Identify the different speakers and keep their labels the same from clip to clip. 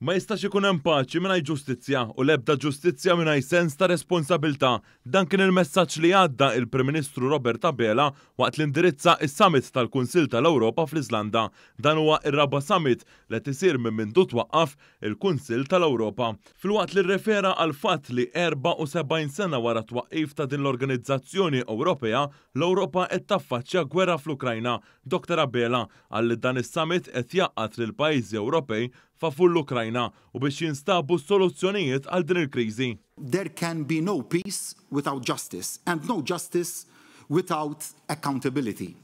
Speaker 1: Ma jistax ikun hemm paċi mingħajr ġustizzja u l-ebda ġustizzja mingħajr sens ta' responsabilità. Dan kien il-messaġġ li għadda il-Prim Ministru Robert Abela waqt li indirizza is-Summit tal-Kunsill tal-Ewropa fl-Iżlanda. Dan huwa ir-raba' summit li qed isir minn mindu twaqqaf il-Kunsill tal-Ewropa. Filwaqt li rrefera għal fatt li 74 sena wara twaqqif ta' din l-organizzazzjoni Ewropea, l-Ewropa qed taffaċċja gwerra fl-Ukrajna. Dr. Abela qal li dan is-summit qed jgħaqqad lil pajjiżi Ewropej favur l-Ukrajna u biex jinstabu soluzzjonijiet għal din il-kriżi.
Speaker 2: There can be no peace without justice and no justice without accountability.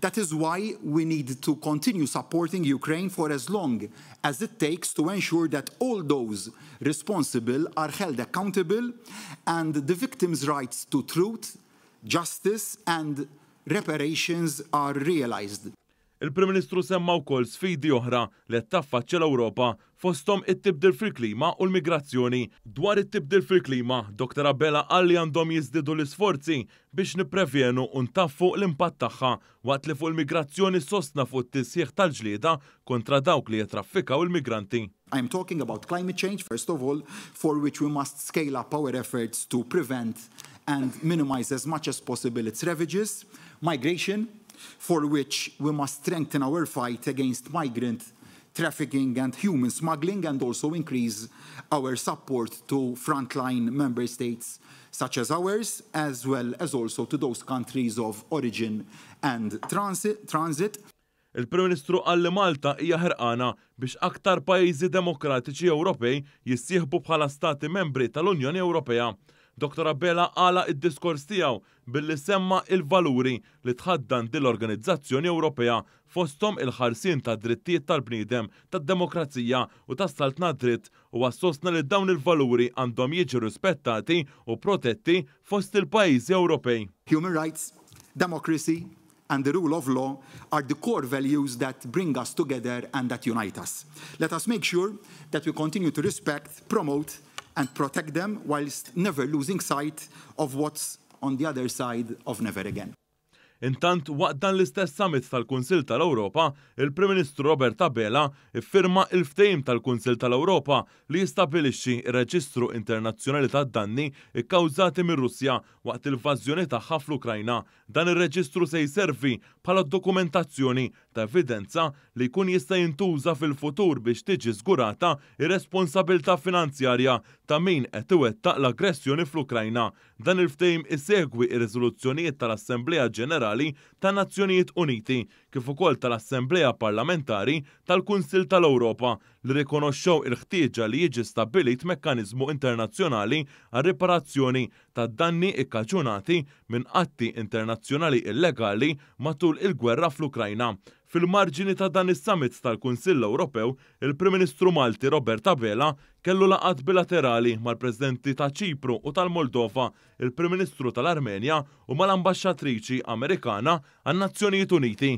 Speaker 2: That is why we need to continue supporting Ukraine for as long as it takes to ensure that all those responsible are held accountable and the victims' rights to truth, justice and reparations are realized.
Speaker 1: Il-Prim Ministru semma wkoll sfidi oħra li qed taffaċċja l-Ewropa, fosthom it-tibdil fil-klima u l-migrazzjoni. Dwar it-tibdil fil-klima, Dr. Abela qal li għandhom jiżdiedu l-isforzi biex nipprevjenu u ntaffu l-impatt tagħha, waqt li fuq il-migrazzjoni sostna fuq it-tisħiħ tal-ġlieda kontra dawk li jitraffikaw il-migranti.
Speaker 2: I'm talking about climate change, first of all, for which we must scale up our efforts to prevent and minimize as much as possible its ravages. Migration, for which we must strengthen our fight against migrant trafficking and human smuggling and also increase our support to frontline member states such as ours, as well as also to those countries of origin and transit.
Speaker 1: Il-Prim Ministru qal li Malta hija ħerqana biex aktar pajjiżi demokratiċi Ewropej jissieħbu bħala stati membri tal-Unjoni Ewropea. Dr. Abela għalaq id-diskors tiegħu billi semma il-valuri li tħaddan din l-Organizzazzjoni Ewropea, fosthom il-ħarsien ta' drittijiet tal-bniedem, tad-demokrazija u tas-saltna dritt, u sostna li dawn il-valuri għandhom jiġu rispettati u protetti fost il-pajjiżi Ewropej.
Speaker 2: Human rights, democracy and the rule of law are the core values that bring us together and that unite us. Let us make sure that we continue to respect, promote and protect them whilst never losing sight of what's on the other side of never again.
Speaker 1: Intant, waqt dan l-istess summit tal-Kunsill tal-Ewropa, il-Prim Ministru Robert Abela iffirma il-ftehim tal-Kunsill tal-Ewropa li jistabilixxi r-Reġistru Internazzjonali tad-Danni ikkawżati mir-Russja waqt l-invażjoni tagħha fl-Ukrajna. Dan ir-reġistru se jservi bħala dokumentazzjoni ta' evidenza li jkun jista' jintuża fil-futur biex tiġi żgurata ir-responsabilità finanzjarja ta' min qed iwettaq l-aggressjoni fl-Ukrajna. Dan il-ftehim isegwi ir-riżoluzzjonijiet tal-Assemblea Ġenerali tan-Nazzjonijiet Uniti kif ukoll tal-Assemblea Parlamentari tal-Kunsill tal-Ewropa li rikonoxxew il-ħtieġa li jiġi stabbilit mekkaniżmu internazzjonali għal riparazzjoni ta' danni ikkaġunati minn atti internazzjonali illegali matul il-gwerra fl-Ukrajna. Fil-marġini ta' dan is-summit tal-Kunsill Ewropew, il-Prim Ministru Malti Robert Abela kellu laqgħat bilaterali mal-Presidenti ta' Ċipru u tal-Moldova, il-Prim Ministru tal-Armenja u mal-Ambaxxatriċi Amerikana għan-Nazzjonijiet Uniti.